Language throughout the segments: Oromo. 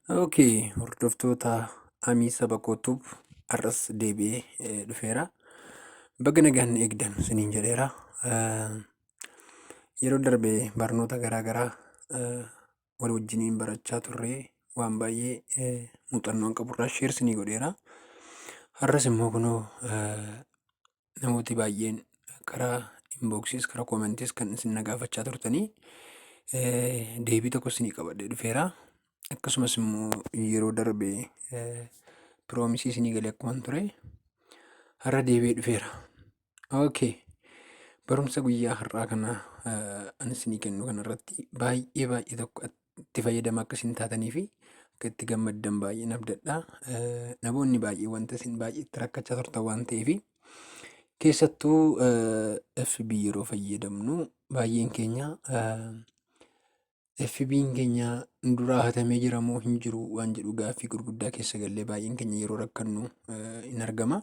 Okay, hordoftoota Amii Saba Kootuub, har'as deebi'ee dhufeera. Baga nagaan eegdan isiniin jedheera. Yeroo darbe barnoota garaa garaa wal wajjiniin barachaa turre, waan baay'ee muuxannoon qaburraa share isinii godheera. Har'as immoo kunoo namooti baay'een karaa inboxis, karaa commentis kan isin na gaafachaa turtanii deebii tokko isinii qabadhee dhufeera. Akkasumas immoo yeroo darbe promise isinii galee akkuma ture har'a deebi'ee dhufeera. Okay. Barumsa guyyaa har'aa kana ani isinii kennu kanarratti baay'ee baay'ee tokko itti fayyadama akka isin taatanii fi akka itti gammaddan baay'een abdadha. Namoonni baay'ee wanta isin baay'ee itti rakkachaa turtan waan ta'eef, keessattuu FB yeroo fayyadamnu baay'een keenya FB'n keenya duraa hatamee jira moo hin jiru waan jedhu gaaffii gurguddaa keessa gallee baay'een keenya yeroo rakkannu hin argama.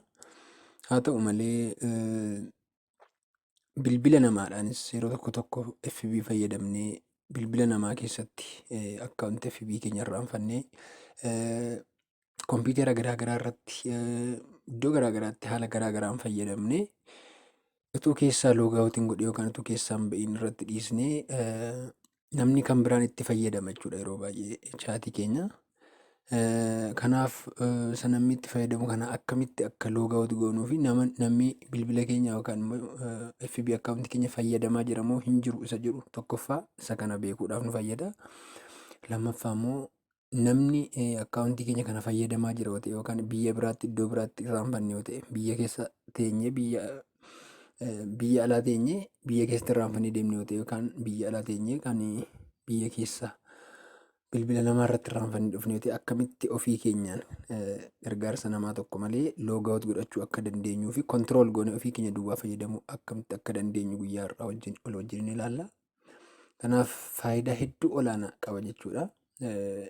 Haa ta'u malee, bilbila namaadhaanis yeroo tokko tokko FB fayyadamnee bilbila namaa keessatti account FB keenya irraanfannee, kompiitara garaa garaa irratti, iddoo garaa garaatti haala garaa garaan fayyadamnee, utuu keessaa log outiin godhe yookaan utuu keessaa hin ba'iin irratti dhiisnee namni kan biraan itti fayyadama jechuudha yeroo baay'ee chatii keenya. Kanaaf isa namni itti fayyadamu kana akkamitti akka log out goonuu fi namni bilbila keenya yookaan immoo FB account keenya fayyadamaa jira moo hin jiru isa jedhu, tokkoffaa isa kana beekuudhaaf nu fayyada. Lammaffaa immoo namni account keenya kana fayyadamaa jira yoo ta'e, yookaan biyya biraatti, iddoo biraatti irraanfanne yoo ta'e, biyya keessa teenyee biyya alaa teenyee biyya keessatti irraanfannee deemne yoo ta'e, yookaan biyya alaa teenyee kan biyya keessa bilbila namaa irratti irraanfannee dhufne yoo ta'e, akkamitti ofii keenyaan gargaarsa namaa tokko malee log out godhachuu akka dandeenyuu fi control goonee ofii keenya duwwaa fayyadamuu akkamitti akka dandeenyu guyyaa har'aa wajjin ol wajjin ilaalla. Kanaaf faayidaa hedduu olaanaa qaba jechuudha.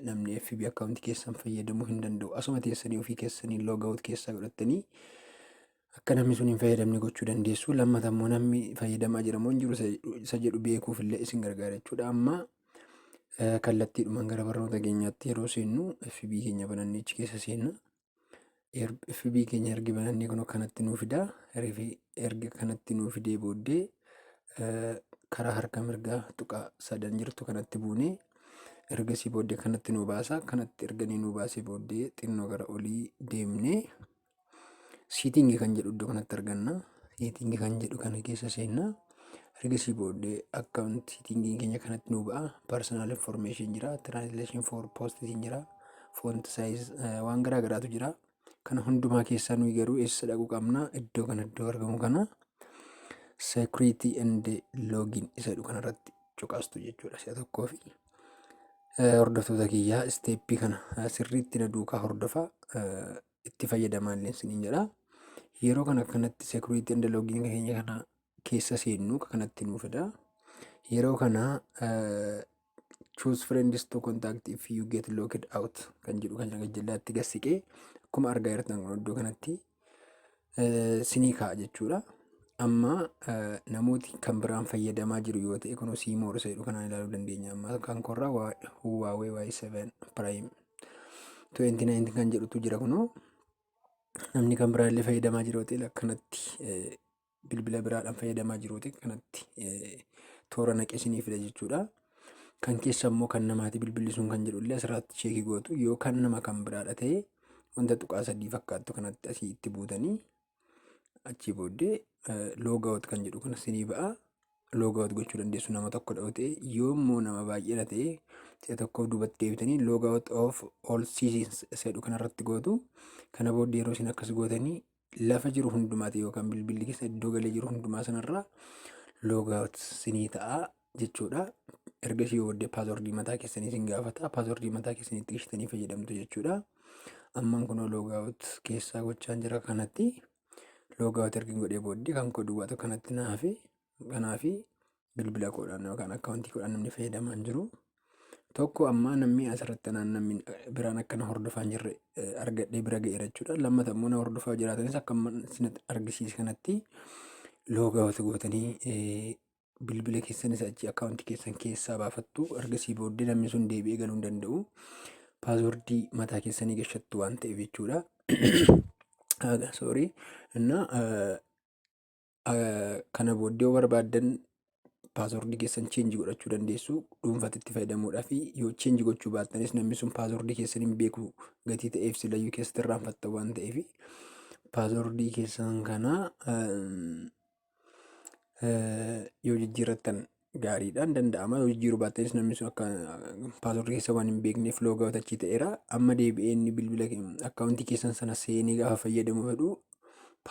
Namni FB account keessan fayyadamuu hin danda'u. Asuma teessanii ofii keessanii log out keessaa godhattanii akka namni sun hin fayyadamne gochuu dandeessu. Lammata immoo namni fayyadamaa jira moo hin jiru isa jedhu beekuuf illee isin gargaara jechuudha. Amma kallattiidhumaan gara barnoota keenyaatti yeroo seennu, FB keenya banannee achi keessa seenna. FB keenya ergi banannee kun kanatti nuu fida. Erga kanatti nuu fidee booddee karaa harka mirgaa tuqaa sadan jirtu kanatti buunee, ergasii booddee kanatti nuu baasa. Kanatti erganii nuu baasee booddee xinnoo gara olii deemnee setting kan jedhu iddoo kanatti arganna. Setting kan jedhu kana keessa seenna. Ergasii booddee account settingiin keenya kanatti nuu ba'a. Personal information jira. Translation for post jira. Font size, waan garaa garaatu jira. Kana hundumaa keessaa nuyi garuu eessa dhaquu qabna? Iddoo kana, iddoo argamu kana, security and login isa jedhu kanarratti cuqaastu jechuudha si'a tokkoo. Fi hordoftoota kiyyaa, step kana sirriitti na duukaa hordofaa, itti fayyadamaa illee isiniin jedha. Yeroo kana kanatti security and login keenya kana keessa seennu kanatti nuu fida. Yeroo kana "Choose friends to contact if you get locked out" kan jedhu kan gajjallaatti gassiqee akkuma argaa jirtan kun iddoo kanatti sinii kaa'a jechuudha. Amma namooti kan biraan fayyadamaa jiru yoo ta'e, kun see more isa jedhu kanaan ilaaluu dandeenya. Amma kan korraa Huawei Y7 Prime 2019 kan jedhutu jira. Kunoo namni kan biraan illee fayyadamaa jiru yoo ta'e, akkanatti bilbila biraadhaan fayyadamaa jiru yoo ta'e, kanatti toora naqee isinii fida jechuudha. Kan keessa immoo kan namaati bilbilli sun kan jedhu illee asirratti check gootu. Yoo kan nama kan biraadha ta'e, wanta tuqaa sadii fakkaattu kanatti asii itti buutanii, achii booddee log out kan jedhu kana sinii ba'a. Log out gochuu dandeessu nama tokko yoo ta'e. Yoo immoo nama baay'eedha ta'e, si'a tokkoof duubatti deebitanii "log out of all sessions" isa jedhu kanarratti gootu. Kana booddee yeroo isin akkas gootanii lafa jiru hundumaati yookaan bilbilli keessa iddoo galee jiru hundumaa sanarraa log out sinii ta'a jechuudha. Ergasii booddee password mataa keessanii isin gaafata. Password mataa keessaniitti galchitanii fayyadamtu jechuudha. Ammaan kunoo log out keessaa gochaan jira kanatti. Log out ergi godhee booddee kan koo duwwaatu kanatti naafi. Kanaafi bilbila koodhaan yookaan account koodhaan namni fayyadamaa hin jiru. Tokko, ammaa namni asirratti anaan namni biraan akkana hordofaa hin jirre argadhee bira ga'eera jechuudha. Lammata immoo na hordofaa jiraatanis akka isinitti argisiise kanatti log out gootanii bilbila keessanis achi account keessan keessaa baafattu. Ergasii booddee namni sun deebi'ee galuu hin danda'u. Passwordii mataa keessanii gashattu waan ta'eef jechuudha. Sorry. Innaa kana booddee yoo barbaaddan passwordii keessan change godhachuu dandeessu dhuunfaatti itti fayyadamuudhaaf. Yoo change gochuu baattanis, namni sun passwordii keessan hin beeku gatii ta'eef, silayyuu keessatti irraanfattan waan ta'eef, passwordii keessan kana yoo jijjiirrattan gaariidhaan danda'ama. Yoo jijjiiruu baattanis, namni sun akka passwordii keessan waan hin beekneef logout achii ta'eera. Amma deebi'ee inni bilbila accountii keessan sana seenee gaafa fayyadamuu fedhu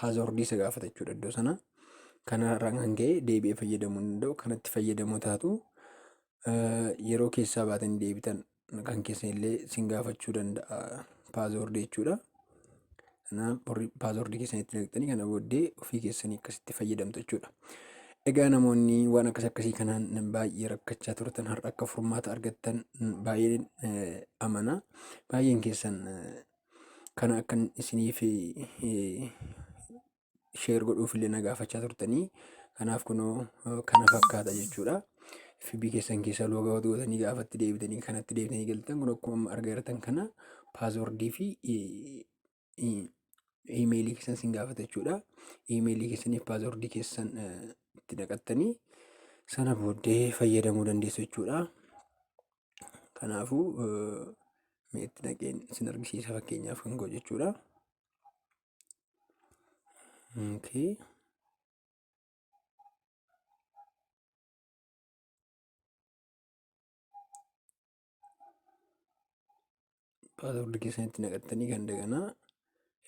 passwordii isa gaafata jechuudha iddoo sana. Kanarraan kan ka'e deebi'ee fayyadamuu hin danda'u. Kanatti fayyadamuu taatu yeroo keessaa baatanii deebitan kan keessan illee sin gaafachuu danda'a passwordii jechuudha. Kanaaf passwordii keessan itti naqxanii kana booddee ofii keessanii akkasitti fayyadamtu jechuudha. Egaa namoonni waan akkas akkasii kanaan baay'ee rakkachaa turtan har'a akka furmaata argattan baay'een amana. Baay'een keessan kana akkan isiniif share godhuuf illee na gaafachaa turtanii, kanaaf kunoo kana fakkaata jechuudha. FB keessan keessa logout gootanii gaafatti deebitanii kanatti deebitanii galtan, kun akkuma amma argaa jirtan kana passwordii fi emailii keessan sin gaafata jechuudha. Emailii keessaniif passwordii keessan itti naqattanii sana booddee fayyadamuu dandeessu jechuudha. Kanaafuu mee itti naqeen sin argisiisa, fakkeenyaaf kan koo jechuudha. Okay. Passwordii keessan itti naqattanii kan daganaa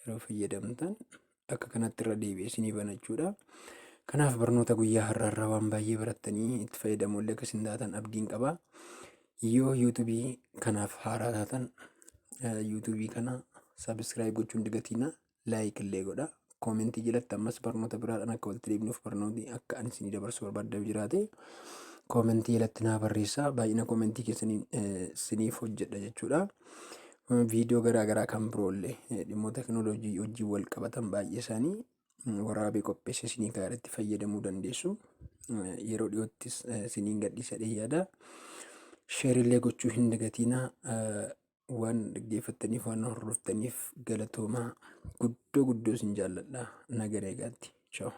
yeroo fayyadamtan akka kanatti irra deebi'ee isinii bana jechuudha. Kanaaf barnoota guyyaa har'aarraa waan baay'ee barattanii itti fayyadamuu illee akka isin taatan abdiin qaba. Yoo YouTubeii kanaaf haaraa taatan, YouTubeii kana subscribe gochuun dagatiina, like illee godha. Commentii jalatti ammas barnoota biraadhaan akka walitti deebinuuf barnootni akka ani isinii dabarsuu barbaaddan jiraate commentii jalatti naa barreessaa. Baay'ina commentii keessaniin isiniif hojjedha jechuudha. Viidiyoo garaa garaa kan biroollee dhimmoota teknooloojii wajjin wal qabatan baay'ee isaanii waraabee qopheesse isinii karaa itti fayyadamuu dandeessu. Yeroo dhiyoottis isiniin gadhiisa yaada. Share illee gochuu hin dagatinaa. Waan dhaggeeffattaniif, waan hordoftaniif galatoomaa. Guddoo guddoo isin jaalladha. Naga nagaatti. Ciao.